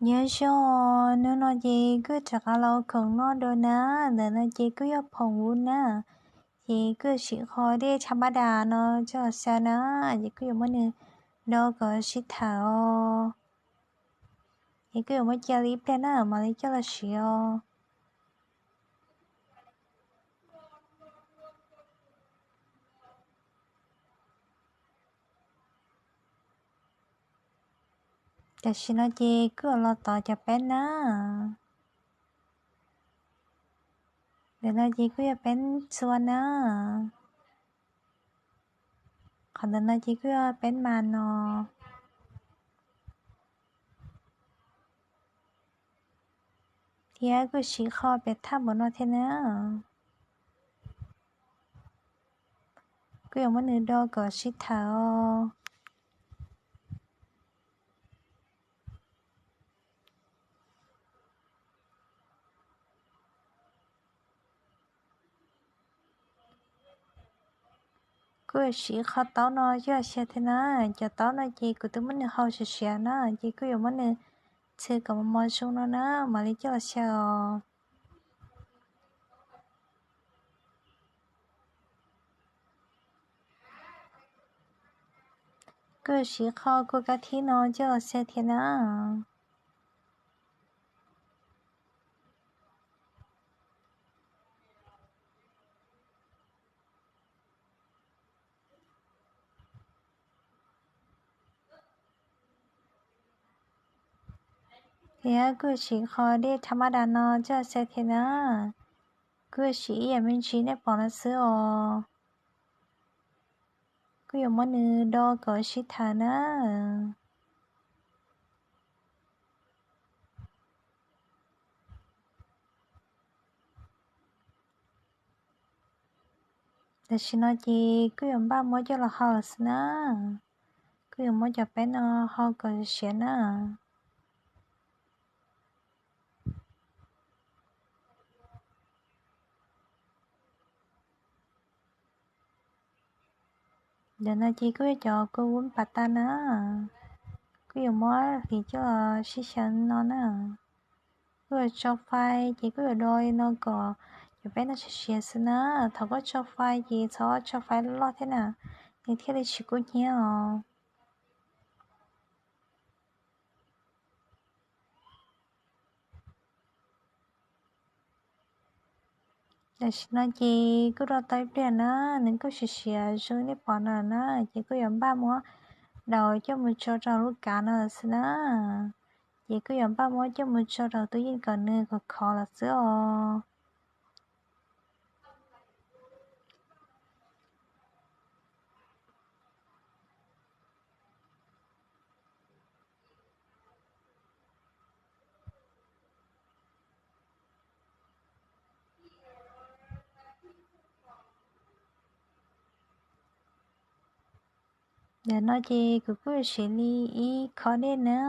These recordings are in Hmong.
Nyob zoo, hnub no ces kuj rov qab los khoom noj dua na, ntawm no ces kuj yog phoom vuv na, ces kuj yuav siv qho dej tha mab das no coj los xaw na, ces kuj yuav muab nws do kom sib thawm os, ces kuj yuav muab cia li ib pliag na mam li coj los siv os. Tam sim no ces kuj yuav los tov cov peeb na. Ntawm no ces kuj yog peeb txhua na. Qhov ntawm no ces kuj yog peeb mas no. Thiab kuj siv qho pem thaj npaum no thiab na. Kuj yuav muab nws do kom sib thawm os. Kuj yuav siv qho taub no coj los xyaw thiab na. Cov taub no ces kuv twb muab nws hau siav siav na, ces kuj yuav muab nws txhw kom mos mos zoo no na mam li coj los xyaw os. Kuj yuav siv qho kua kab thib no coj los xyaw thiab na. Thiab kuj yuav siv qho dej tha mab das no coj los xyaw thiab na. Kuj yuav siv ib yam me ntsis nej pom no xwb os. Kuj yuav muab nws do kom sib thawm na. Tam sim no ces kuj yuav npaj muab coj los hau lawm xwb na. Kuj yuav muab cov peeb no hau kom siav na. Ntawm no ces kuj yog cov kua vuv pas tas na. Kuj yuav muab hliv coj los sib xyaw no na. Kuj yuav tso fais ces kuj yuav do li no kom cov peeb no siav siav xwb na. Thaum koj tso fais ces txhob tso fais loj thiab na, nws thiaj li tsis kub hnyiab os. Tam sim no ces kuj do tau ib pliag na, nws kuj siav siav zoo nej pom no na, ces kuj yuav npaj muab daus coj mus tso rau lub kav no lawm xwb na. Ces kuj yuav npaj muab coj mus tso rau tus yeej kom nws khov khov lawm xwb os. Ntawm no ces kuv kuj yuav siv li ib khob dej na.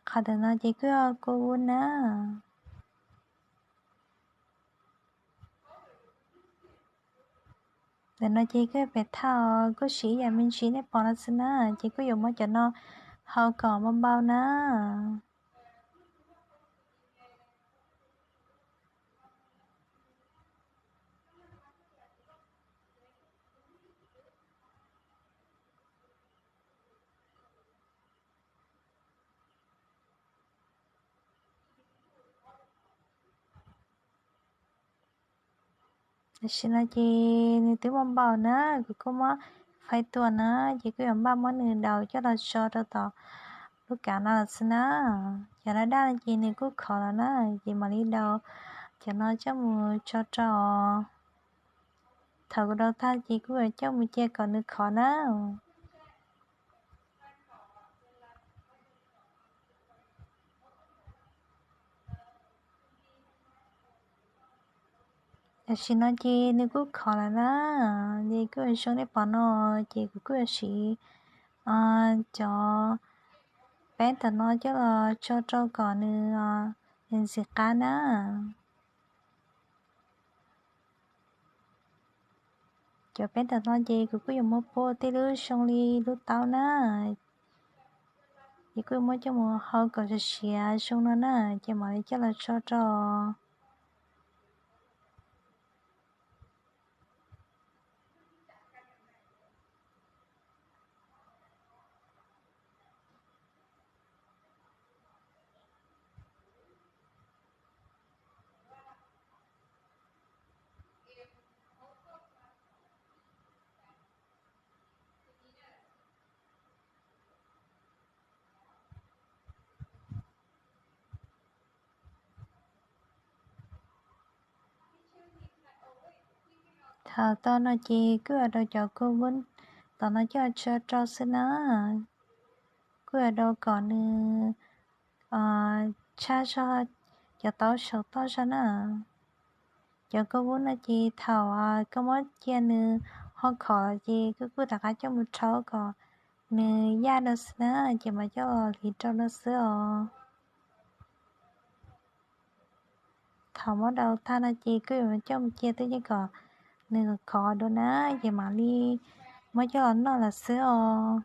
Qhov ntawm no ces kuj yog kua vuv na. Ntawm no ces kuj yog pem thaj os, kuj siv ib yam me ntsis nej pom no xwb na, ces kuj yuav muab cov no hau kom npau npau na. Tam sim no ces nws twb npau npau na, kuv kuj muab fais tuam na, ces kuj yuav npaj muab nws daus coj los tso rau tom lub kav no lawm xwb na. Cov daj daj no ces nws kuj khov lawm na, ces mam li daus cov no coj mus tso rau. Thaum kuv daus tag ces kuj yuav coj mus cia kom nws khov na. Tam sim no ces nws kuj khov lawm na, ces kuj zoo nej pom no, ces kuv kuj yuav siv cov peeb tom no coj los tso rau kom nws, nws ntxim qab na. Cov peb ntawm no ces kuv kuj yuav muab pua tej lub zoo li lub taub na, ces kuj muab coj mus hau kom siav siav zoo no na, ces mam li coj los tso rau. Thaum tau no ces kuj ua rau cov kua vub tom no coj tso rau xwb na. Kuj ua rau kom nws tshab zog cov taub saum toj zog na. Cov kua vub no ces thaum koj muab cia nws ho khov ces kuj kuj rov qab coj mus rhaub kom nws yaj rau xwb na, ces mam coj los hliv rau no xwb os. Thaum muab rau tag no ces kuj yuav coj mus cia twj ywm kom nws khov dua na, ces mam li muab coj los noj lawm xwb os.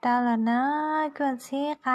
Tau los na, kuj ua ntxhib qa